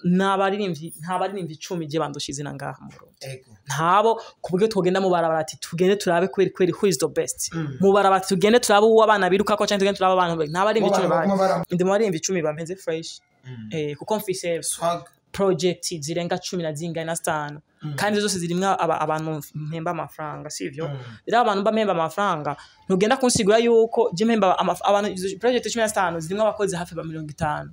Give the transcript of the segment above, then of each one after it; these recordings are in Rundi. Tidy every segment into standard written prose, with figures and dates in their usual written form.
N'abaririmbyi, nta baririmbyi 10 je bandusha izina ngaha mu Burundi. Ntabo, ku buryo tugenda mu barabara ati tugende turabe kweri kweri who is the best mu barabara, tugende turabe uwo abana birukako canke tugende turabe abantu. Nta baririmbyi 10 bahari. Ndi mu baririmbyi 10 bameze fresh, kuko mfise Swag. project zirenga cumi na zingahe na zitanu, kandi zose zirimwo abantu mpemba amafaranga, sivyo? Rero abantu mba mpemba amafaranga, ntugenda kunsigura yuko je mpemba abantu. Izo project 15 zirimwo abakozi hafi ba 50,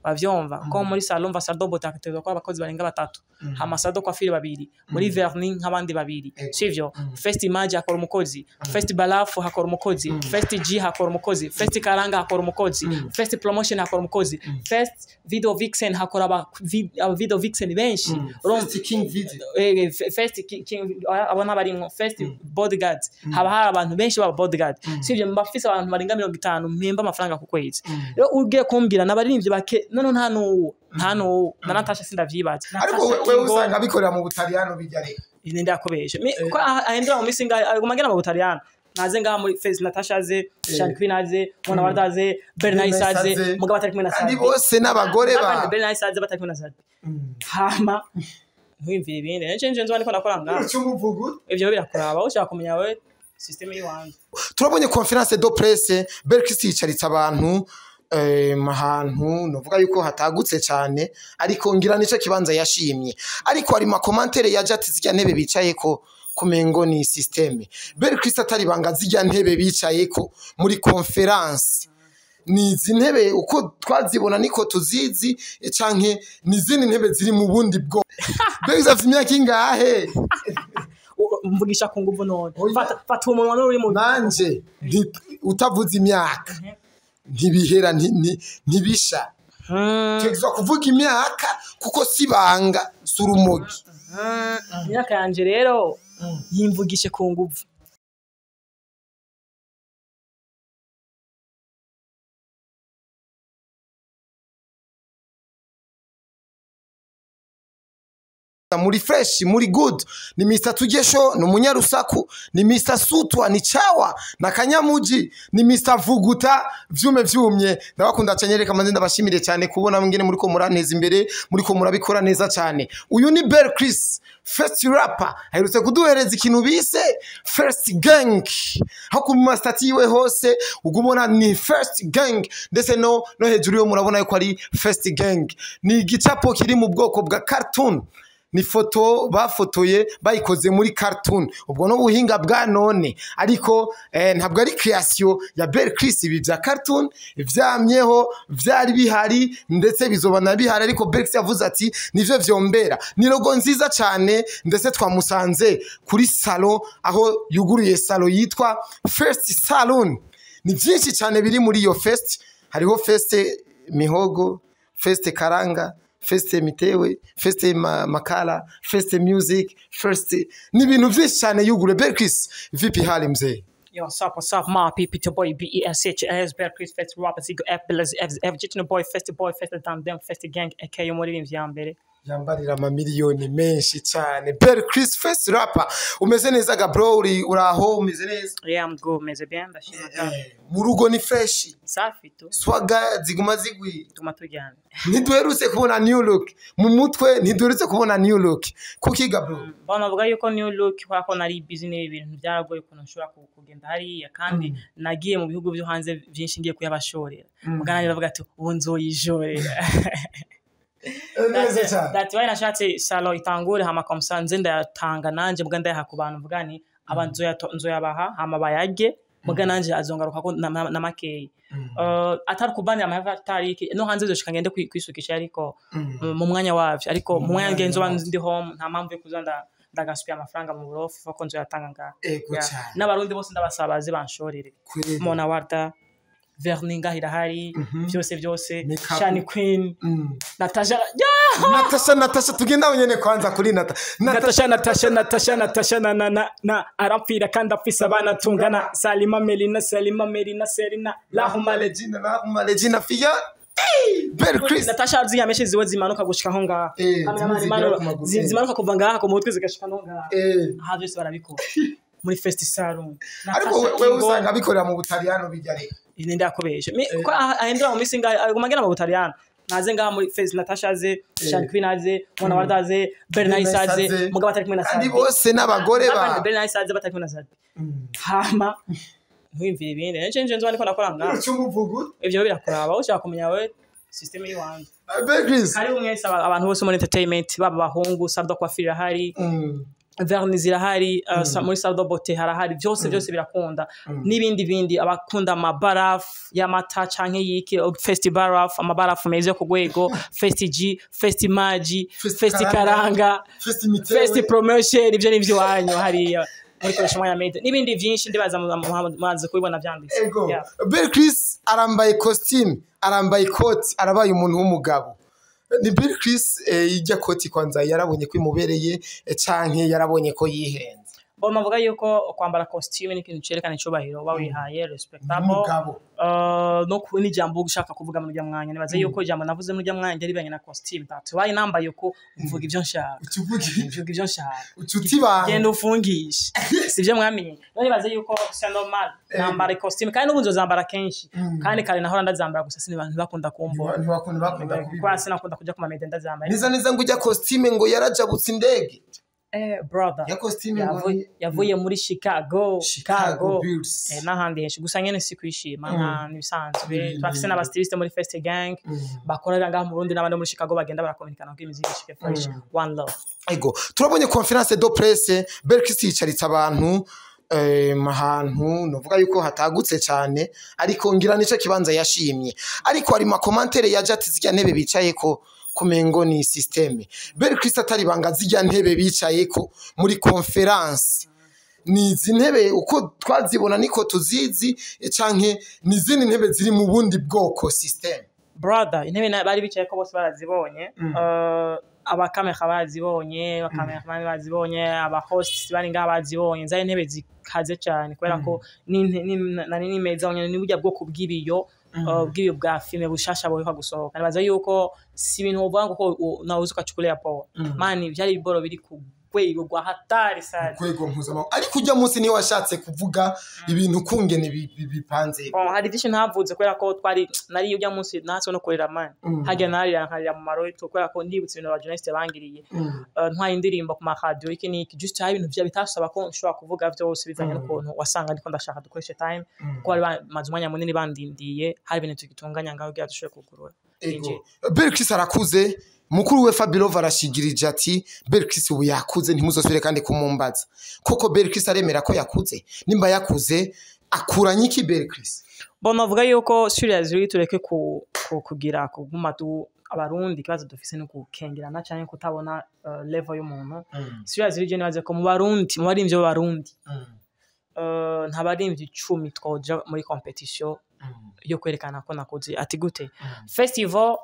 bavyumva ko muri salon, mva salon beauté hategerezwa kuba abakozi barenga batatu, hama salon coiffure babiri, muri vernis nk'abandi babiri, sivyo? First image hakora umukozi, first balafu hakora umukozi, first G hakora umukozi, first karanga hakora umukozi, first promotion hakora umukozi, first video vixen hakora aba video vixen benshi. Urumva? First King Video. First abo n'abarimwo first bodyguard, haba hari abantu benshi baba bodyguard, sivyo? Mba mfise abantu barenga 50 mpemba amafaranga ku kwezi. Rero ugiye kumbwira n'abaririmbyi bake, none nta nuwo na Natasha sindavyibaza. Ariko wewe usanga bikorera mu Butaliyano bijya rero. Ninde yakobesha? Ko ahindura mu misi ngahe, aguma agenda mu Butaliyano, naze ngaha muri Face. Natasha aze, Shan Queen aze, Mona Warda aze, Bernice aze, aze. mugabo atari kumwe na Kandi Sadi. bose n'abagore ba Bernice aze batari kumwe na Sadi. Hama ntiwimvire ibindi, nje nje nzo ndiko ndakora ngaha. Cyumuvugu. Ivyo birakuraba, ushaka kumenya we système yiwanje. Turabonye conférence de presse, Berkis yicaritse abantu ahantu novuga yuko hatagutse cyane, ariko ngira nico kibanza yashimye, ariko hari ma commentaires yaje ati zirya ntebe bicaye ko kumengo ni système. Berkis, atari banga, zirya ntebe bicaye ko muri conférence ni izi ntebe uko twazibona niko tuzizi, canke ni izindi ntebe ziri mu bundi bwo? Berkis afite imyaka ingahe? Mvugisha ku nguvu none? Oya. Fata fata uwo munwa n'uri mu Nanje utavuze imyaka ntibihera, ntibisha. Tugeragezwa kuvuga imyaka kuko si banga, si urumogi. Imyaka yanje rero yimvugishe ku nguvu. Muri fresh, muri good, ni Mr Tugesho, ni umunyarusaku, ni Mr Sutwa, ni Chawa na Kanyamuji, ni Mr Vuguta vyume vyumye. Ndabakunda cyane. Reka manze ndabashimire cyane kubona mwingene muri ko muranteza imbere, muri ko murabikora neza cyane. Uyu ni Bell Chris, first rapper, aherutse kuduhereza ikintu bise First Gang, aho ku ma status yiwe hose ugubona ni First Gang, ndetse no hejuru yo murabona yuko ari First Gang. Ni igicapo kiri mu bwoko bwa cartoon, ni foto bafotoye bayikoze muri cartoon. Ubwo no buhinga bwa none, ariko ntabwo ari creation ya Bell Chris. Ibi bya cartoon vyamyeho, vyari bihari, ndetse bizobana bihari, ariko Bell Chris yavuze ati nivyo vyombera. Ni logo nziza cyane, ndetse twamusanze kuri salon aho yuguruye salon yitwa First Salon. Ni byinshi cyane biri muri iyo first: hariho first mihogo, first karanga, first mitewe, first makala, first music, first, ni ibintu byinshi cyane yugure. Berkis, vipi hali mzee? Yo, what's up, what's up, my people, your boy B E S H S, Bear Chris, First Rapper, Zigo F, L S F, F, G, Boy, First Boy, First Damn Them, First Gang, aka umuririmbyi ya mbere. Yambarira amamiliyoni menshi cyane. Berkis, first rapper, umeze neza ga bro? Uri uraho, umeze neza? Yeah, I'm good, meze bien, ndashima God. Mu rugo ni fresh? Safi tu. Swaga ziguma zigwi? Tuma tujyana. Ntiduherutse kubona new look mu mutwe, ntiduherutse kubona new look kuki ga bro? Bon, navuga yuko new look, kubera ko nari busy n'ibi bintu, byaragoye ukuntu nshobora kugenda hariya, kandi nagiye mu bihugu byo hanze byinshi ngiye kuyabashorera. Muga nanjye ndavuga ati ubu nzoyijorera. Neza cyane. That why nashatse salon itangure, hama comme ça nze ndayatanga nanje, muga ndayaha ku bantu, mvuga nti aba nzoyabaha hama bayarye, muga nanje azongaruka ko na makeyi. Atari kubanira amahera, atari iki, no hanze zoshika ngende kwisukisha, ariko mu mwanya wavyo, ariko mu mwanya ngenzo mwanya ndi home, nta mpamvu yo kuza ndagasubira amafaranga mu burofi, ko nzoyatanga ngaha. Ego. Yeah. Cyane. N'abarundi bose ndabasaba baze banshorere. Kweli. Mona Warda, vernis ngaha irahari, byose byose. Makeup. Shani Queen, Natasha, yeah! Natasha, Natasha, tugenda wenyene kwanza kuri Nata. Natasha, Natasha, Natasha, Natasha, na na na na aramfira kandi afise abana tungana. Salima Melina, Salima Melina, Serina Lahuma. Regina na Regina Fia Bell Chris. Natasha ziyameshe ziwe zimanuka gushika aho ngaha. Zimwe zigera ku maguru. Zimanuka kuva ngaha ku mutwe zigashika no ngaha. Aha byose barabikora muri First Salon. Ariko wewe usanga bikorera mu Butaliyano bijya rero. Ninde yakobesha? Ko ahindura mu misi ngahe, aguma agenda mu Butaliyano, Naze ngaha muri Face, Natasha aze, Shan Queen aze, Mona Warda aze, Bernice aze, aze. mugabo atari kumwe na Kandi Sadbi. bose n'abagore ba Bernice aze batari kumwe na Sadbi. Hama ntiwimvire ibindi. Nje nje nzo ndiko ndakora ngaha. Cyumuvugu. Ivyo birakuraba, ushaka kumenya we system yiwanje. Bel Chris. Karibu mwese, abantu bose muri entertainment, baba abahungu, salle de coiffure irahari, vernis irahari, muri salle de beauté harahari, byose byose birakunda, n'ibindi bindi. Abakunda amabarafu y'amata canke yiki, festi barafu, amabarafu meza yo ku rwego, festi G, festi maji, Festi festi karanga, karanga, Festi mitewe. Festi promotion, ivyo nivyo iwanyu hariya muri koresha umwanya media n'ibindi vyinshi, ndibaza mumaze kubibona vyanditse. Ego. Yeah. Bel Chris arambaye costume, arambaye ikoti, arabaye umuntu w'umugabo. Ni Bel Chris, ijya koti kwanza yarabonye ko imubereye, canke yarabonye ko yihenze? Bon, navuga yuko kwambara costume ni ikintu cerekana icubahiro uba wihaye, respectable. Umugabo. No ku n'ijambo ushaka kuvuga muri urya mwanya. Nibaza yuko ijambo navuze muri urya mwanya ryari bijanye na costume, but why nambaye uko, mvuga ivyo nshaka. Ucuvugi. Mvuga ivyo nshaka. Ucuti banga. Genda ufungishe, sivyo mwamenye? None nibaza yuko c'est normal nambara costume, kandi n'ubu nzozambara kenshi, kandi kare nahora ndazambara gusa sini abantu bakunda kumbona. Ntibakunda, bakunda Kuko kubibona. sinakunda kuja ku mamede ndazambaye. Neza neza ngo ujya costume ngo yarajabutse indege. Eh brother. Ya costume ngo Yavuye muri Chicago. Chicago Bulls. N'ahandi henshi, gusa nyene si kwishima nta nibisanzwe. Turafise n'aba styliste muri Fest Gang bakorera ngaha mu Burundi n'abandi muri Chicago, bagenda barakominikana kugira imiziki ishike fresh. One love. Ego, turabonye conférence de presse, Bel Chris yicaritse abantu ahantu novuga yuko hatagutse cyane, ariko ngira nico kibanza yashimye, ariko hari ma commentaire yaje ati zirya ntebe bicaye ko kumengo ni système. Bel Chris, atari banga, zirya ntebe bicaye ko muri conférence ni izi ntebe uko twazibona niko tuzizi, canke ni izindi ntebe ziri mu bundi bwoko, système? Brother, intebe bari bicaye ko bose barazibonye. Abakamera barazibonye, abakameramani bazibonye, aba hosts bari ngaha bazibonye. Zari intebe zikaze cyane kubera ko nari n'imeza nyene, ni burya bwoko bw'ibiyo, bw'ibiyo bwa filme bushasha buheruka gusohoka. Nibaza yuko si ibintu wovuga ngo ko nawe uzi ukachukulia poa. Mani, vyari ibiboro biri ku rwego rwa hatari sana. Rwego mpuzamahanga, ariko ujya munsi niwe washatse kuvuga ibintu kungene bipanze. Bon, hari byinshi ntavuze kubera ko twari nari ujya munsi natwe no kurira, mani, hajya narira nkarira mu marori kubera ko ndibutse ibintu aba journaliste bangiriye. Ntwaye indirimbo ku maradiyo, iki n'iki, just hari ibintu vya bitasaba ko nshobora kuvuga byose, bivanye n'ukuntu wasanga ndiko ndashaka dukoreshe time, kuko bari bamaze umwanya munini bandindiye, hari ibintu tugitunganya ngaho kugira dushobore kugurura. Ego. Bel Chris arakuze. Mukuru we Fabirova arashigirije ati Bel Chris ubu yakuze, ntimuzosubire kandi kumumbaza. Koko Bel Chris aremera ko yakuze? Nimba yakuze, akuranye iki Bel Chris? Bon, navuga yuko seriously tureke ku kugira kuguma tu abarundi ikibazo dufise no kukengerana canke kutabona level y'umuntu. Seriously, je nibaze ko mu Barundi, mu barimvyi b'Abarundi, nta barimvyi 10 twoja muri competition yo kwerekana ko nakuze. Ati gute? Festival,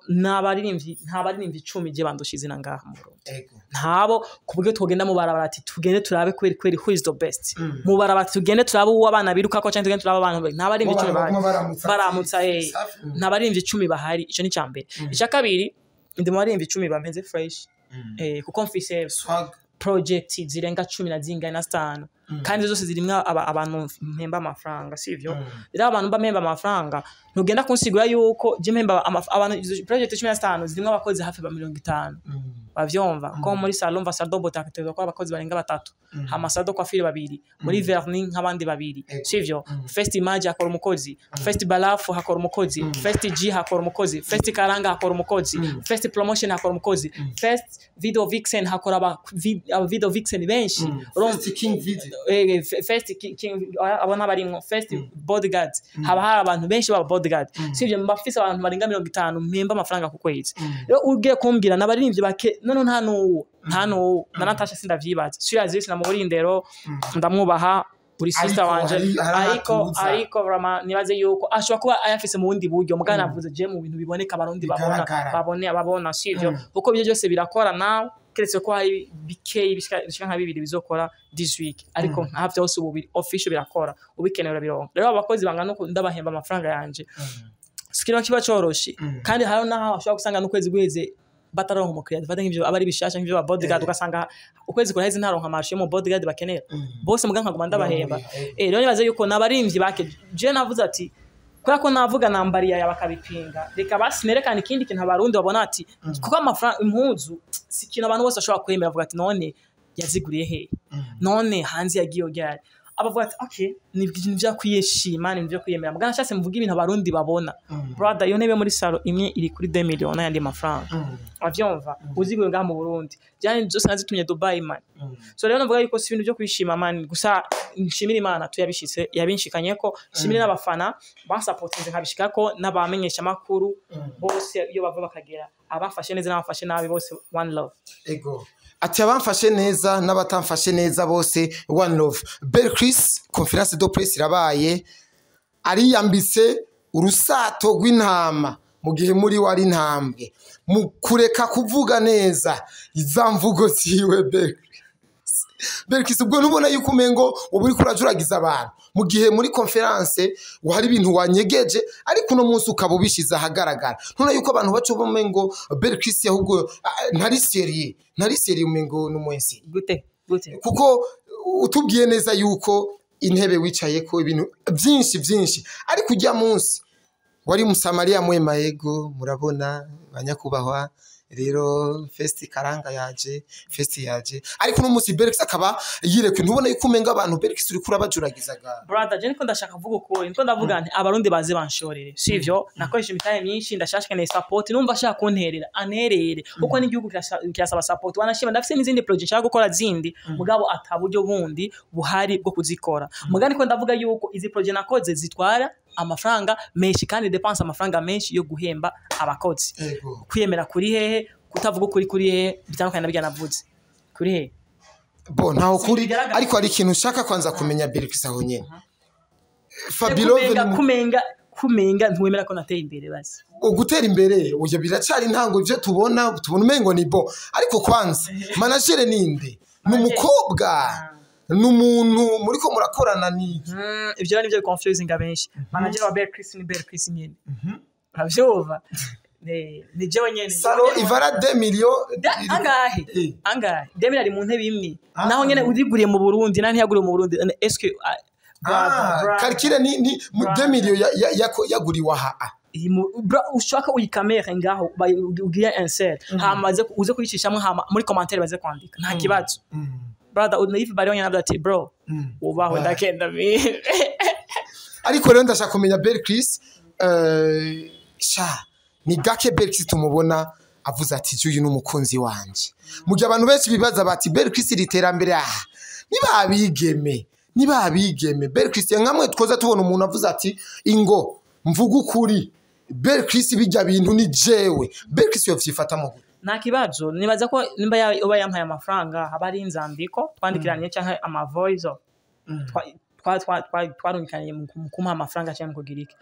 nta baririmbyi 10 je bandusha izina ngaha mu Burundi. Ntabo, ku buryo twogenda mu barabara ati tugende turabe kweri kweri who is the best mu barabara, tugende turabe uwo abana birukako canke tugende turabe abantu. Nta baririmbyi 10 bahari. Baramutsa, nta baririmbyi 10 bahari. Ico ni icambere. Ica kabiri, ndi mu baririmbyi 10 bameze fresh, kuko mfise Swag. project zirenga cumi na zingahe na zitanu, kandi zose zirimwo abantu mpemba amafaranga, sivyo? Rero abantu mba mpemba amafaranga, ntugenda kunsigura yuko je mpemba abantu, izo project 15 zirimwo abakozi hafi ba 50, bavyumva ko muri salon va salon beauté hategerezwa kuba abakozi barenga batatu, hama salon coiffure babiri, muri vernis nk'abandi babiri, sivyo? First image hakora umukozi, first balafu hakora umukozi, first G hakora umukozi, first karanga hakora umukozi, first promotion hakora umukozi, first video vixen hakora aba video vixen benshi. Urumva? First King Video. First king, abo n'abarimwo first bodyguard, haba hari abantu benshi baba bodyguard, sivyo? Mbafise abantu barenga 50 mpemba amafaranga ku kwezi. Rero ugiye kumbwira n'abaririmbyi bake, none nta n'uwo na Natasha sindavyibaza. Seriously, sinamubura indero, ndamwubaha buri sister Ariko wanje. hari Ariko ahatuza. ariko vraiment nibaze yuko ashobora kuba ayafise mu bundi buryo, mugana navuze je mu bintu biboneka Abarundi babona. Bigaragara. Babone, babona, sivyo? Kuko ibyo byose birakora nawe, keretse ko hari bikeyi bishika nka bibiri bizokora this week, ariko nka byose ubu biri official, birakora, ubikeneye urabironka. Rero abakozi bangana uko ndabahemba amafaranga yanje, sikino kiba coroshe, kandi hari naho ashobora gusanga n'ukwezi guheze bataronka umukiriya. Dufate nk'ivyo aba ari bishasha, nk'ivyo ba bodyguard, ugasanga ukwezi kuraheze ntaronka marché mu bodyguard bakenera bose, muga nkaguma ndabahemba. Rero nibaze yuko n'abarimvyi bake. Je navuze ati Kubera ko navuga nambariye aya bakabipinga, reka basi nerekane ikindi kintu Abarundi babona ati kuko amafaranga, impuzu si ikintu abantu bose bashobora kwemera. Bavuga ati: "None yaziguriye hehe? None hanze yagiye ryari?" Abavuga ati: "Okay, ni ibintu vyo kwiyeshima, ni ibintu vyo kwiyemera." Mugana nashatse mvuga ibintu Abarundi babona. Brother, iyo ntebe muri salon imwe iri kuri 2 millions n'ayandi mafaranga, avyumva, uziguye ngaha mu Burundi. Jani zose nazitumye Dubai, man. So rero navuga yuko si ibintu byo kwishima, man. Gusa nshimira Imana tuyabishitse, yabinshikanye ko nshimire n'abafana basapotinze nkabishikako, n'abamenyesha makuru bose iyo bava bakagera, abafashe neza n'abafashe nabi, bose one love. Ego, ati abamfashe neza n'abatamfashe neza bose, one love. Bel Chris, conférence de presse irabaye, ariyambitse urusato rw'intama mu gihe muri we ari intambwe mu kureka kuvuga neza iza mvugo ziwe. Bel Chris, Bel Chris, ubwo ntubona yuko umengo uba uriko urajuragiza abantu mu gihe muri conférence hari ibintu wanyegeje, ariko uno munsi ukaba ubishize ahagaragara? Ntubona yuko abantu baca umengo Bel Chris ahubwo ntari sérieux, ntari sérieux, umengo ni umu Gute gute? Kuko utubwiye neza yuko intebe wicayeko, ibintu byinshi byinshi, ariko ujya munsi wari Musamariya mwema. Yego, murabona banyakubahwa, rero Festi Karanga yaje, Festi yaje, ariko uno munsi Berx akaba yirekuye. Ntubona yuko umenga abantu, Berx, uri kurabajuragizaga? Brother, je niko ndashaka kuvuga ukuri, niko ndavuga nti Abarundi baze banshorere, sivyo? Nakoresha imitahe myinshi, ndashaka support. Numva ashaka kunterera, anterere, kuko n'igihugu kirasaba support. Wanashima ndafise n'izindi project nshaka gukora zindi, mugabo ata buryo bundi buhari bwo kuzikora. Mugabo niko ndavuga yuko izi project nakoze zitwara amafaranga menshi kandi dépense amafaranga menshi yo guhemba abakozi. Kwiyemera kuri hehe? Kutavuga ukuri kuri hehe? Bitandukanye na birya navuze kuri hehe? Bo ntaho kuri. Bigaragara. Ariko hari ikintu ushaka kwanza kumenya, Berx, aho nyene Fabilove Kumenga kumenga ntiwemera ko nateye imbere basi. Gutera imbere, oya, biracari intango. Ivyo tubona, tubona umengo ni bo, ariko kwanza manager ninde? Ni umukobwa? Ni umuntu muriko murakorana? Ni Ivyo rero nivyo confusing abenshi. Manager wa Bel Chris ni Bel Chris nyene, uravyumva? Ni jewe nyene. Salon ivara 2 millions? Angahe? Angahe? Demir ari mu ntebe imwe. Naho nyene uriguriye mu Burundi, naho ntiyaguriye mu Burundi, est-ce que brother, brother. Calcule ni mu 2 millions yaguriwe aha? Iyi ushaka uyikamere ngaho, ugire insert, hama uze kuyicishamo, hama muri commentaire baze kwandika, nta kibazo. Brother, if bari nyene ati: "Bro, ubaho ndakenda mire." Ariko rero ndashaka kumenya Bel Chris, sha ni gake Bel Chris tumubona avuze ati: "Uyu ni umukunzi wanje," mu gihe abantu benshi bibaza bati: "Bel Chris iri terambere aha niba abigeme, niba abigeme." Bel Chris, nkamwe twoza tubona umuntu avuze ati: "Ingo mvuga ukuri, Bel Chris, bijya bintu ni jewe Bel Chris," yovyifatamo gute? Nta kibazo. Nibaza ko nimba uba yampaye amafaranga, haba ari inzandiko twandikiranye canke ama voice twarungikaniye mu kumuha amafaranga cyangwa mu kugira iki.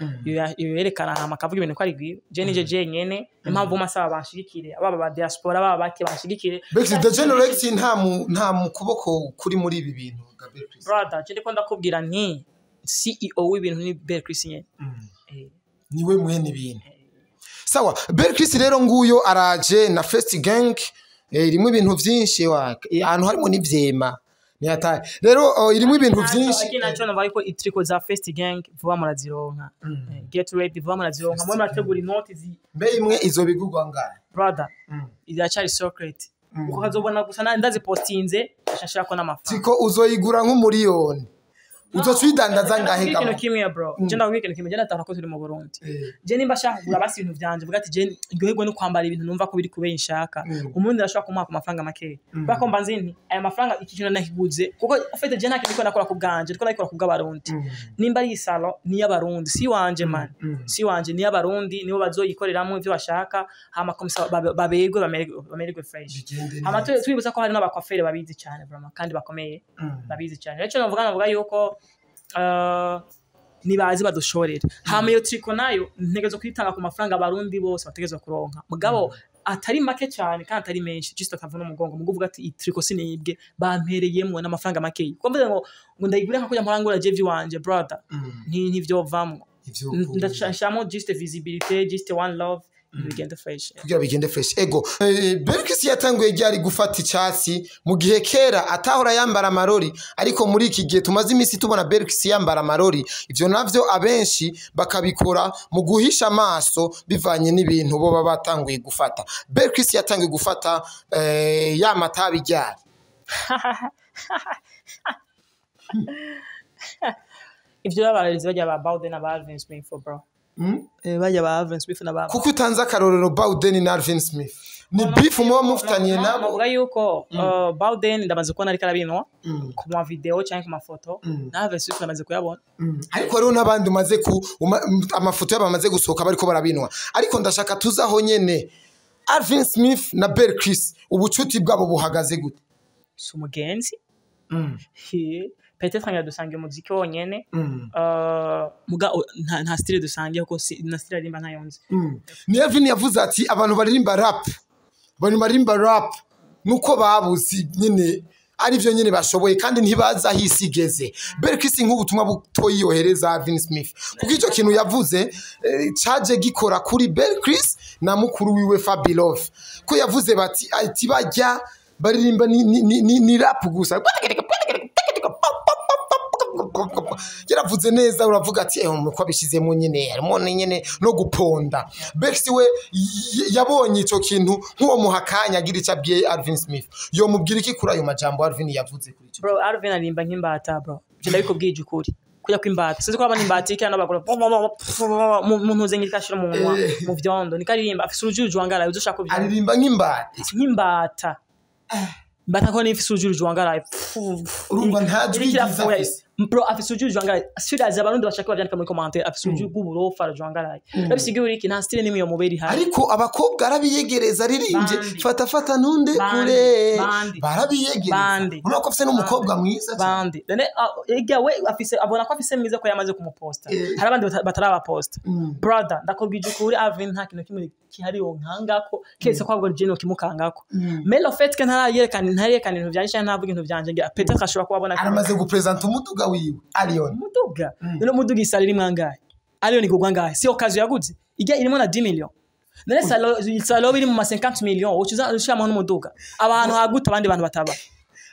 Iyo yerekana, hama akavuga ibintu ko ari gwiwe, je nije jenyene. Niyo mpamvu masaba banshigikire, baba ba diaspora, baba bake, banshigikire. Bel Chris, the General X, nta mu kuboko kuri muri ibi bintu ga Bel Chris? Brother, je ndiko ndakubwira nti CEO w'ibintu ni Bel Chris nyene. Niwe mwene ibintu. Sawa, Bel Chris rero nguyo araje na First Gang, irimo ibintu vyinshi wa ahantu harimo n'ivyema ni hatari rero, irimo ibintu vyinshi. Ikindi naco navuga ko itriko za First Gang vuba murazironka. Get ready, vuba murazironka, mwe murategura inoti zi Mbe imwe izobigurwa ngahe? Brother, iracyari secret, uko kazobona gusa ndazipostinze ashashirako n'amafaranga. Tiko uzoyigura nk'umuriyoni, uzoca uyidandaza ngahe? Ikintu Gamo kimwe, bro, je ndakubwira ikintu kimwe. Je ndatahura ko turi mu Burundi. Je nimba ashaka kugura basi ibintu vyanje, vuga ati je ndyoherwe no kwambara ibintu numva ko biri kubera nshaka. Umundi arashobora kumuha ku mafaranga makeya, kubera ko mba nzi nti aya mafaranga iki kintu nakiguze, kuko ufite je nta kintu ndiko nakora ku bwanje, ndiko nakora ku bw'Abarundi. Nimba ari isalo ni iy'Abarundi, si wanje man, si wanje, ni iy'Abarundi, nibo bazoyikoreramo ivyo bashaka, hama komisa baberwe, bamererwe fresh. Bigende Hama neza. Twibutsa ko hari n'abakwafere babizi cyane vraiment kandi bakomeye, babizi cyane. Rero icyo navuga yuko nibazi badushorera, hama iyo triko nayo ntegezo kuyitanga ku mafaranga Abarundi bose bategerezwa kuronka, mugabo atari make cyane kandi atari menshi, just atavuna umugongo. Mugo uvuga ati: "Iyi triko sinibwe, bampereyemwo n'amafaranga makeyi," kuko mvuze ngo ndayigure nka kujya mpora jevi wanje, brother, ntivyovamwo. Ivyo ukunda. Ndashamo just visibility, just one love. bigende fresh. Kugira bigende fresh, ego. Berkis yatanguye ryari gufata icyatsi, mu gihe kera atahora yambara amarori, ariko muri iki gihe tumaze iminsi tubona Berkis yambara amarori, ivyo navyo abenshi bakabikora mu guhisha amaso bivanye n'ibintu bo baba batanguye gufata. Berkis yatanguye gufata ya matabi ryari? Ivyo babarezi bajya ba Bowden na ba Alvin Smith, bro. Bajya ba Alvin Smith na ba Kuko utanze akarorero Bowden na Alvin Smith, ni beef muba mufitaniye nabo? Navuga yuko Bowden ndamaze kubona ariko arabinwa ku ma video cyangwa ku mafoto, na Alvin Smith ndamaze kuyabona. Ariko hariho n'abandi umaze ku amafoto yabo amaze gusohoka bariko barabinwa, ariko ndashaka tuzaho nyene. Alvin Smith na Berkris, ubucuti bwabo buhagaze gute? Si umugenzi. Peut-être ngira dusangiye umuziki wonyene. Muga nta style dusangiye, kuko na style arimba ntayo nzi. Ni Alvin yavuze ati abantu baririmba rap, abantu baririmba rap nuko babuze nyene, arivyo nyene bashoboye kandi ntibazi aho isi igeze. Berkis, nk'ubutumwa butoyi yohereza Alvin Smith, kuko ico kintu yavuze caje gikora kuri Berkis na mukuru wiwe Fabilove, ko yavuze bati ati bajya baririmba ni rap gusa. Yaravuze neza, uravuga ati uko abishizemo nyene harimo nyene no guponda. Berkis we yabonye ico kintu, nk'uwo muha akanya agira icyo abwiye Alvin Smith, yomubwira iki kuri ayo majambo Alvin yavuze kuri ico? Bro, Alvin arimba nk'imbata, bro. Ivyo ndabikubwije ukuri, kujya kw'imbata, sinzi ko abana imbata iki hano bakora mu ntuze nk'ikashira mu munwa mu vyondo, niko aririmba. Afise urujuju wangaraye, uzoshaka kuvyumva. Aririmba nk'imbata? Nk'imbata, imbata ko nifise urujuju wangaraye. Urumva nta jwi Iriko ryiza irafuya. afise. Bro, afise urujuju wangaraye. Serious, abarundi bashaka bavyandika muri commentaire, afise urujuju rw'uburofa rwangaraye. Ndabisigura iki, nta style nimwe yo mubera ihari. Ariko abakobwa arabiyegereza aririmbye. Bandi. Fata fata ntunde Bandi. kure. Bandi. Barabiyegereza. Bandi. Urabona ko afise n'umukobwa mwiza cyane. Bandi none ega we afise, abona ko afise mwiza ko yamaze kumuposta. Hari abandi batarabaposta. Brother, ndakubwije ukuri, Alvin nta kintu kimwe kihari yonkangako keretse ko ahubwo je nokimukangako. Mais le fait que ntarayerekana ibintu vyanje canke ntavuga ibintu vyanje, ngira peut-être ashobora kuba abona. Aramaze gupresenta umuduga wiwe Alion. Umuduga none, umuduga isala irimwo angahe? Ariyo ni kugwa angahe? Si occasion yaguze ijya irimo na 10 millions? None salo biri mu ma 50 millions, ucuza ushiramo n'umuduga abantu haguta abandi bantu bataba.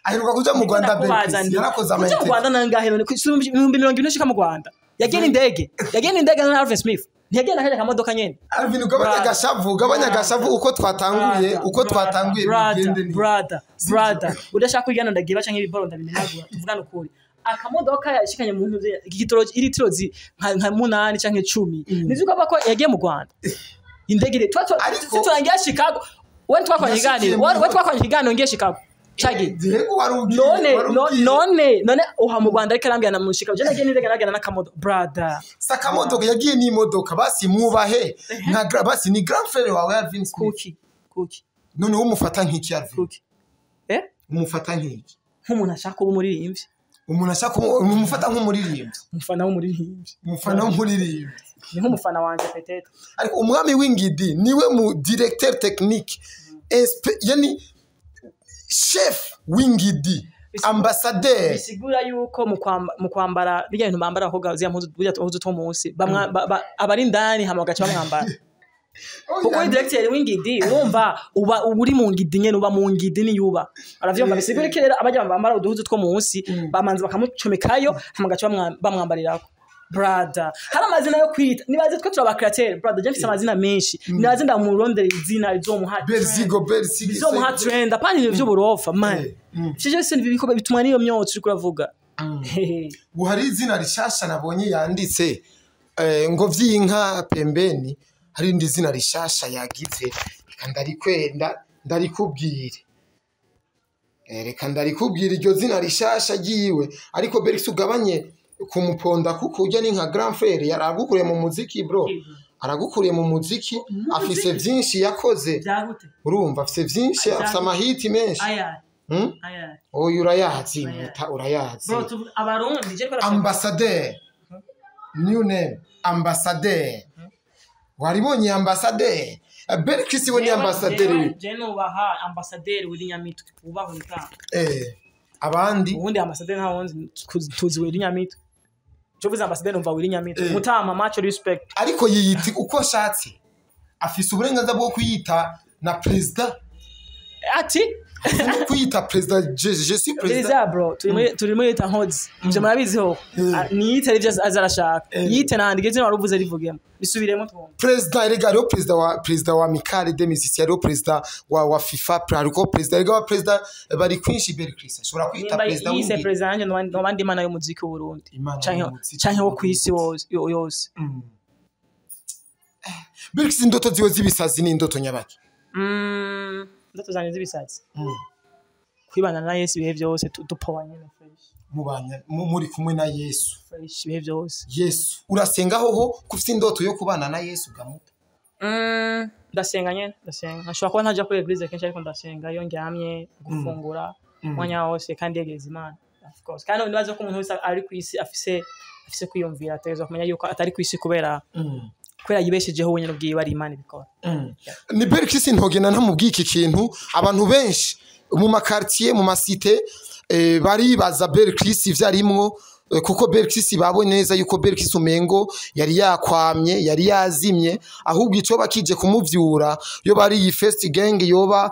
Aheruka kuja mu Rwanda. Ndakubaza Berkis nti, yarakoze kuja mu ama Rwanda nangahe none? Ku 20,000 ushika mu Rwanda, yagenda indege, yagenda indege. None Alvin Smith ntiyagenda kajya kamodoka nyene? Alvin, ugabanya agashavu, ugabanya agashavu. Uko twatanguye, uko twatanguye Brother, bigende neza. brother, brother, udashaka kwigana ndagiba canke ibiboro ndabimenagura. Tuvugane ukuri, akamodoka yashikanye mu ntuze igitoro iritiro nka 8 canke 10, nizi ko ko yagiye mu Rwanda indege turangiye Chicago, we twakoranye Yashikiye ikiganiro, mu we twakoranye ikiganiro ngiye Chicago cagi. Yego, wari ugiye, None wari ugiye. None uha mu Rwanda ariko arambwira na mu Chicago, je nagiye n'indege, nagenda n'akamodoka, brother. Sakamodoka, yagiye n'imodoka. Basi mwubahe nka basi ni grand frère wawe Alvin Smith. Kuki, kuki? Noneho umufata nk'iki Alvin? Kuki, eh? Umufata nk'iki? Nk'umuntu ashaka kuba umuririmbyi. Umuntu ashaka umufata nk'umuririmbyi? Umufana w'umuririmbyi. Umufana w'umuririmbyi. Ni nk'umufana wanje peut-être. Ariko umwami w'ingidi niwe mu directeur technique, yani chef w'ingidi, ambassadeur. Bisigura yuko mu kwambara bijya bintu bambara abakobwa, ziriya mpuzu, burya mpuzu two munsi abari indani hama bagaca bamwambara, kuko uri directeur w'ingidi, urumva uba uri mu ngidi nyene, uba mu ngidi niyuba aravyumva. Bisigura ko rero abajya bambara uduhuzu two munsi bamanza bakamucomekayo hama bagaca bamwambarirako. Brother, hari amazina yo kwita, nibaze twe turaba créateur. Brother, je mfise amazina menshi, nibaze ndamurondera izina rizomuha Berzigo, Berzigo. Bizomuha trend, apana ibintu vy'uburofa, man. Ivyo vyose nibiko bituma n'iyo myotsi uriko uravuga. Ubu hari izina rishasha nabonye yanditse, ngo vy'inka pembeni. Hari irindi zina rishasha yagize, reka ndarikwenda ndarikubwire. Reka ndarikubwira iryo zina rishasha ryiwe. Ariko Berix, ugabanye kumuponda kuko ujya ni nka grand frère, yaragukuriye mu muziki, bro, aragukuriye mu muziki, afise vyinshi yakoze. Vyagute? Urumva afise vyinshi, afise amahiti menshi. Aya. Hmm? Aya. Oyu urayazi, muta urayazi. Bro, abarundi je ko Ambassadeur, new name, ambassadeur. Waribonye ambassadeur? Berkisi we ni ambassadeur we. Je nubaha ambassadeur w'iri Nyamitwe, ubaho nta. Abandi? Ubundi ambassadeur nta wundi tuzi, w'iri Nyamitwe. Cyo vuze ambassadeur numva w'iri Nyamitwe. Mutama, much respect. Ariko yiyita uko ashatse. Afise uburenganzira bwo kwiyita na president. Ati no kwiyita president, je suis president. Biriza bro, turi muri leta nkozi, ivyo murabiziho. Niyite arivyo aza arashaka, yite nandi geze waruvuze, rivugemo, bisubiremo twumve. President erega hariho president wa Amicale des Musiciens, hariho president wa FIFA, hariho president, erega wa president bari kwinshi. Bel Chris ashobora kwita Nimba president yise w'indi. President, nanje noba ndi imana y'umuziki w'Uburundi Imana canke y'umuziki canke wo kw'isi w'Uburundi. yose. Bel Chris, indoto ziwe z'ibisazi ni indoto nyabaki? Ndoto zanje z'ibisazi, kwibana na Yesu ibihe byose, dupowa nyene fresh. Mubanya muri kumwe na Yesu? Fresh ibihe byose. Yesu, urasenga hoho ko ufite indoto yo kubana na Yesu gamuta? Ndasenga nyene, ndasenga. Nshobora kuba ntaja kuri église kenshi, ariko ndasenga iyo ndyamye, gufungura, umwanya wose, kandi yegereza Imana, of course. Kandi nibaza ko umuntu wese ari ku isi afise kwiyumvira, ategerezwa kumenya yuko atari ku isi kubera yibeshejeho wenyine ubwiwe, ari Imana ibikora. Ni Bel Chris, ntogenda ntamubwiye iki kintu. Abantu benshi mu ma quartier, mu ma cité, baribaza Bel Chris ivyo arimwo, kuko Bel Chris babonye neza yuko Bel Chris umengo yari yakwamye, yari yazimye, ahubwo ico bakije kumuvyura yo bari iyi first gang yoba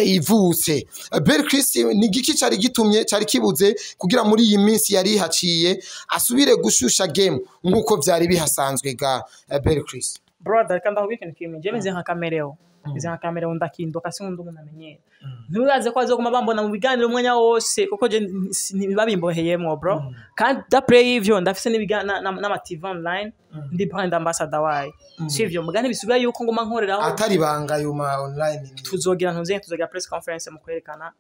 ivutse. Bel Chris, ni giki cari gitumye, cari kibuze kugira muri iyi minsi yari haciye asubire gushusha game nkuko vyari bihasanzwe ga Bel Chris? Brother, reka ndakubwira ikintu kimwe. Jewe meze nka caméléon, meze nka caméléon, ndakinduka, sinkunda umuntu amenyera. Ntiwibaze ko bazoguma bambona mu biganiro umwanya wose, kuko je ntibabimboheyemwo bro. Kandi d'après y'ivyo ndafise n'ama TV online, ndi brand ambassador wayo, sivyo? Mugani bisubira yuko nguma nkoreraho. Atari banga ayo ma online Tuzogira ntuze, tuzogira press conference mu kwerekana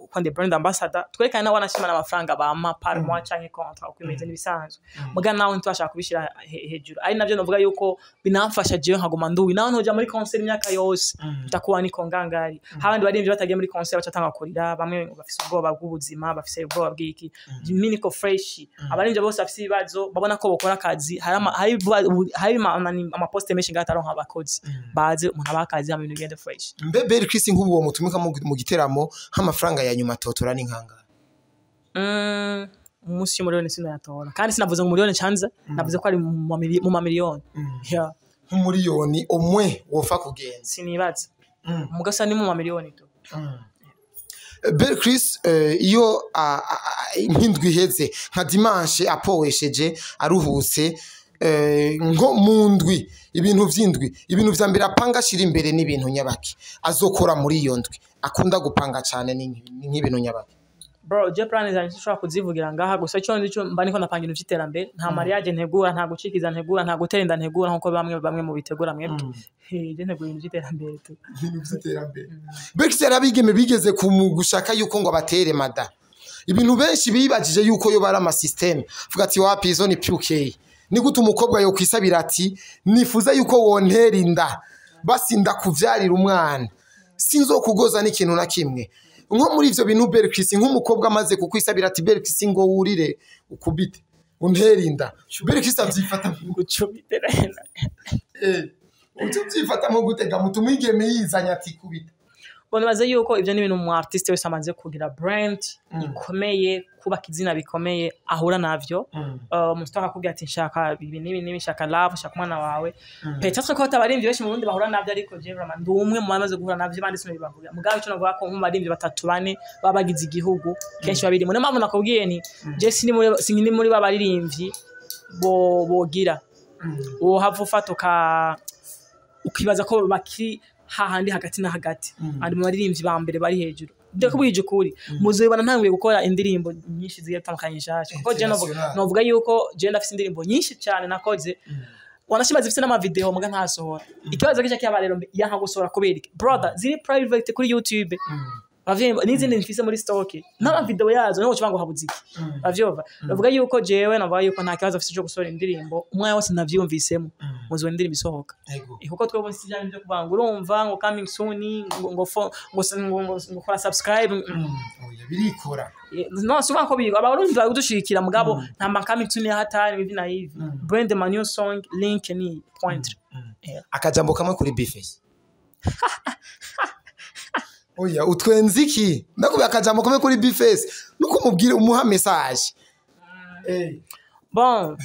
uko ndi brand ambassador, twerekana nawe wanashima n'amafaranga bampa par mois canke contrat uko imeze n'ibisanzwe. Muga nawe ntitwashaka kubishira hejuru, ari navyo novuga yuko binamfasha jewe nkaguma nduwi nawe ntoja muri concert imyaka yose, ndakuba niko ngangari. Abandi baririmbyi batagiye muri concert bacatanga kurira, bamwe bafise ubwoba bw'ubuzima, bafise ubwoba bw'iki. Mimi niko fresh. Abaririmbyi bose bafise ibibazo, babona ko bokora akazi, hari ama poste menshi ngataronka abakozi, baze umuntu abakazi hama ibintu bigende fresh. Mbe Bel Chris, nk'ubu uwo mutumika mu giteramo, nk'amafaranga ya nyuma totora ni nkangana? Umunsi y'umuriyoni sinayatora, kandi sinavuze ngo umuriyoni canza, navuze ko ari mu mamiliyoni, yeah. Nk'umuriyoni umwe wofa kugenza? Sinibaza, mugasa ni mu mamiliyoni tu. Bel Chris, iyo nk'indwi iheze, nka dimanche apowesheje, aruhutse, nko mu ndwi, ibintu vy'indwi, ibintu vya mbere apanga ashira imbere n'ibintu nyabaki azokora muri iyo ndwi akunda gupanga cane, ni nk'ibintu nyabaki? Bro, je plan zanjye sinshobora kuzivugira ngaha, gusa icyo nzi cyo mba niko napanga ibintu vy'iterambere. Nta mariage ntegura, nta gucikiza ntegura, nta gutera inda ntegura nkuko bamwe bamwe mu bitegura mwebwe. Je ntegura ibintu vy'iterambere tu. Ibintu vy'iterambere. Bel Chris, yarabigeme bigeze kumugushaka yuko ngo abatere mada, ibintu benshi bibajije yuko yo bari ama système, vuga ati wapi, izo ni PK. Ni gute umukobwa yo kwisabira ati nifuza yuko wontera inda, basi ndakuvyarira umwana, sinzokugoza n'ikintu na kimwe? Nko muri ivyo bintu, Bel Chris, nk'umukobwa amaze kukwisabira ati Bel Chris, ngo wurire ukubite untera inda, Bel Chris avyifata Gucumite. Uco vyifatamo gutega mutu umwigeme yizanye ati kubita? Bon, nibaze yuko ivyo ni ibintu umu artiste wese amaze kugira brand ikomeye, kubaka izina bikomeye, ahura navyo. Umuntu akakubwira ati nshaka ibi n'ibi n'ibi, nshaka love, nshaka umwana wawe. Peut-être ko abaririmbyi benshi mu Burundi bahura navyo, ariko je vraiment ndi umwe mu bamaze guhura navyo, bandi sinabibavuga. Mugabo ico navuga ko nk'umu batatu bane baba bagize igihugu kenshi babirimo. Niyo mpamvu nakubwiye nti je sini muri ba baririmbyi bo bogira wohava ufata ukibaza ko bakiri hahandi hagati na hagati, ari mu baririmbyi ba mbere bari hejuru. Ndakubwije ukuri, muzobibona ntanguye gukora indirimbo nyinshi zigiye zitandukanye nshasha, kuko je International. novuga yuko je ndafise indirimbo nyinshi cyane nakoze, wanashima zifise n'ama video, muga ntasohora. Ikibazo gice cyaba rero yanka gusohora kubera iki? Brother, ziri private kuri YouTube. Bavyumva, n'izindi mfise muri stock n'ama video yazo, niho ucuba ngo habuze iki? Bavyumva, bavuga yuko jewe navuga yuko nta kibazo afise cyo gusohora indirimbo umwanya wose navyumvisemo, muzobona indirimbo isohoka. Kuko twebwe si bya byo kuvuga ngo urumva ngo coming soon, ngo ngo ngo ngo ngo ngo kora subscribe. Oya, birikora. No si uvuga ko biri abarundi badushigikira, mugabo nta ma coming soon ya hatari ivi na hivi. Brand my new song link ni point. Yeah. Akajambo kamwe kuri B-Face. Oya, utwenze iki? Ndakubwira akajambo kamwe kuri B-Face, nuko umubwire, umuha message. Bon,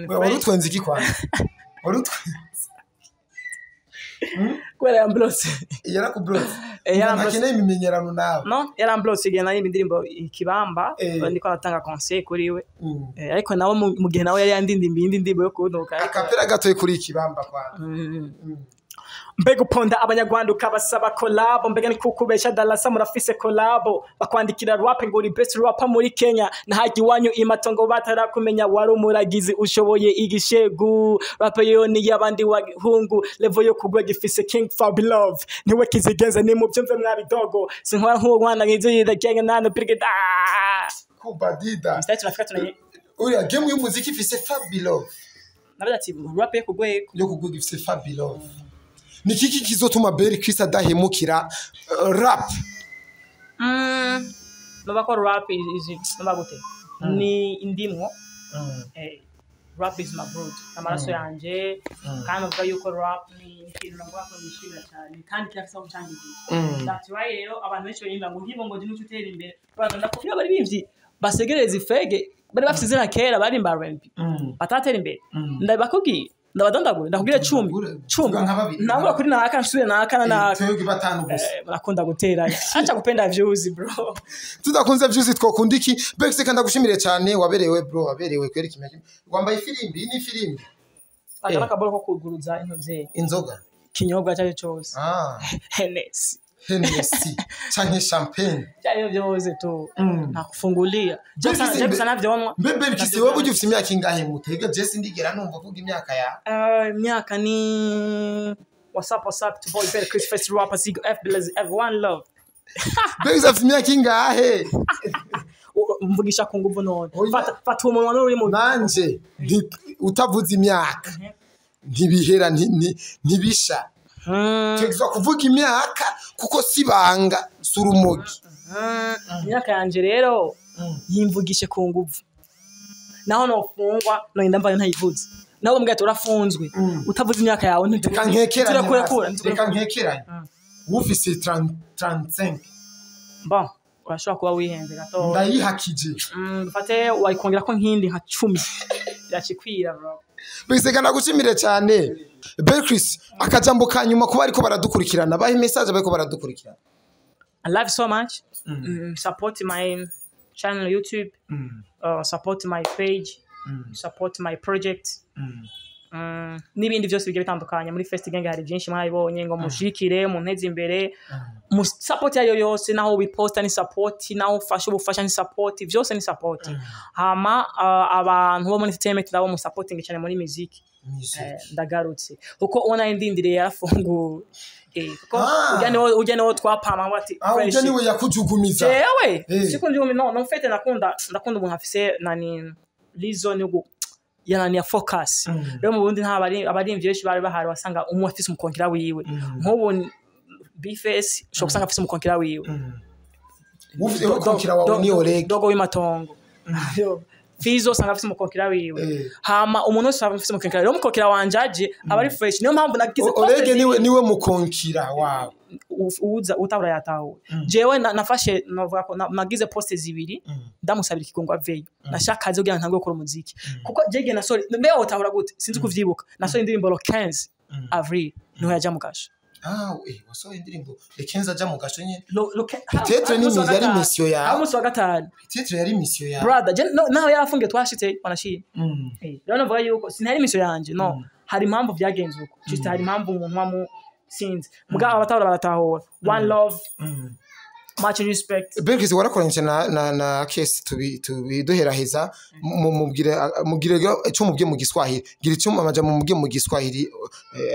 Oya, wari utwenze iki kwanza? Wari utwenze. Kubera yamblotse. Yarakublotse? Eh, yaramblotse. Ntakeneye imimenyerano nawe. No, yaramblotse igihe nari indirimbo Ikibamba, ndiko aratanga conseil kuri we. Ariko nawe mu gihe nawe yari yandindimbiye indi ndirimbo yo kuntuka, ariko Akapera gatoyi kuri Ikibamba kwanza. Mbega uponda abanyarwanda ukabasaba collabo, mbega ni kukubesha Dalasa murafise collabo, bakwandikira rap ngo uri best rapper muri Kenya, nahagi iwanyu imatongo batarakumenya, wari umuragizi ushoboye igishegu, rap yo ni y'abandi wahungu, level yo kugwa gifise King Fabilove niwe kizigenza, ni mu byumve mwabidogo, sinkora nk'uwo mwana ngize gang nano brigada. Kubadida. Mr. Tunafika tunanye. Uriya game y'umuziki ifise Fabilove. Nabaza ati rap yo kugwego. Yo kugwego ifise Fabilove. Ni kiki kizotuma Bel Chris adahemukira rap? Noba ko rap is noba gute ni indimwo. Rap is my blood, amaraso yanje, kandi uvuga yuko rap ni ikintu navuga ko nishimira cyane kandi kirafise aho cyangiye. That's why rero abantu benshi barimba ngo nkibo ngo ndimuco utera imbere, brother, ndakubwira abaririmbyi basegereza ifege bari bafise izina kera barimba R&B batatera imbere, ndabakubwiye, ndabadondagura, ndakubwira 10 10. Vuga nka babiri. Nabura kuri naka nsubire naka na naka. Twebwe batanu gusa. Barakunda guteranya, acha kupenda views, bro. Tudakunze vyuzi twokunda iki? Bel Chris, kandi ndagushimire cyane, waberewe bro, waberewe kweri. Kimwe kimwe wambaye ifirimbi, iyi ni ifirimbi. Aka nakaboro ko kuguruza intuze. Inzoga. Kinyobwa cyayo cyose. Ah. Hennessy. Hennessy canke champagne. Cyayo byose tu nakufungulia. Jackson- Jackson navyonwa. Mbe Bel Chris, wowe burya ufite imyaka ingahe? Mutega je sindigera numva uvuga imyaka yawe. Imyaka ni what's up, what's up to boy Bel Chris, first rapper Zigo F Blaze F one love. Bel Chris afite imyaka ingahe? Mvugisha ku nguvu none. Oya. Fata fata umunwa n'uri mu Nanje utavuze imyaka ntibihera, ntibisha. Tuza kuvuga imyaka kuko si banga, si urumogi. Imyaka yanje rero yimvugishe ku nguvu, naho nofungwa nogenda mvayo ntayivuze, naho bambwira ati urafunzwe utavuze imyaka yawe. Reka nkekeranye. Ntiturakura. Hasi. Reka nkekeranye, ufise 35. Bon, urashobora kuba wihenze gato. Ndayihakije. Dufate wayikongera ko nk'indi nka 10 iracikwira, bro. Biseka, ndagushimire cyane Bel Chris. Akajambo ka nyuma kuba ariko baradukurikirana, baha message bariko baradukurikirana. I love you so much. Support my channel YouTube, support my page, support my project. N'ibindi byose bigiye bitandukanye muri Fest Gang, hari byinshi mwabibonye ngo mushikire munteze imbere mu support yayo yose, naho wiposta ni support, naho ufasha ubufasha ni support, byose ni support. Hama abantu bo muri entertainment nabo mu supporting cyane muri music. Ndagarutse kuko ubona indindiriye yarafunguwe, kuko Ah. ujya niwo twapama ngo ati Ah, fresh. ujya niwe yakujugumiza. Jewe siko ndi no no mfete, ndakunda umuntu afise nani reason yo ya nani ya focus. Rero mu Burundi nta bari abarimvyi benshi bari bahari, wasanga umwe afise umukonkera wiwe, nk'ubu Bface ushobora gusanga afise umukonkera wiwe. Ufite umukonkera wawe ni Oleg. Dogo w'imatongo Fizo usanga afise umukonkera wiwe. Hama umuntu wese aba afise umukonkera, rero umukonkera wanje aje aba ari fresh, niyo mpamvu nagize Oleg niwe mukonkira wawe. Uza utabura yatahuwe. Jewe nafashe novuga ko nagize poste zibiri ndamusabira ikigongo aveyo, nashaka aze kugira ngo ntange gukora umuziki, kuko jege nasore mbe utahura gute, sinzi kuvyibuka, nasore indirimbo le 15 avril niho yaja mu kasho. Ah, wasohoye indirimbo le 15 aja mu gasho nyene. Peut-être ni yari mission yawe. Aho umunsi wa gatanu. Peut-être yari mission yawe. Brother, je no, naho yarafungiye twashitse wanashimye. Rero navuga yuko sinari mission yanje, no hari impamvu vyagenze uko, just hari impamvu umuntu wamu sinzi mugabo abatahura baratahura. One love, much respect. Bel Chris, warakoranye na Kesi, tubi duheraheza mubwire mubwire icyo mubwiye mu Giswahili, gira icyo amajambo mubwiye mu Giswahili,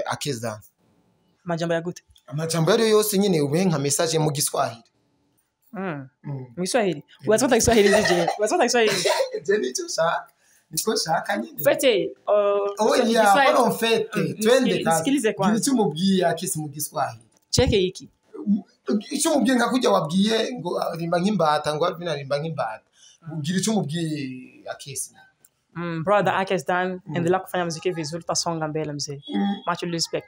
akeza. Amajambo ya gute? Amajambo yari yose nyine, ube nka message mu Giswahili. Mu Kiswahili unazipata Kiswahili zije, unazipata Kiswahili. Je nicyo shaka, niko shaka nyine. Fete Oya, Kiswahili- bora mfete. Twende kazi. Nisikilize kwanza. Gira icyo umubwiye Akesi mu Giswahili. Cheke hiki. Icyo umubwiye nka kujya wabwiye ngo arimba nk'imbata, ngo Alvin arimba nk'imbata, gira icyo umubwiye Akesi. Brother Akes Dan, endelea kufanya muziki vizuri, tutasonga mbele mzee. Much respect.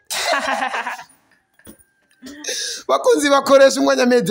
Bakunzi bakoresha umwanya media.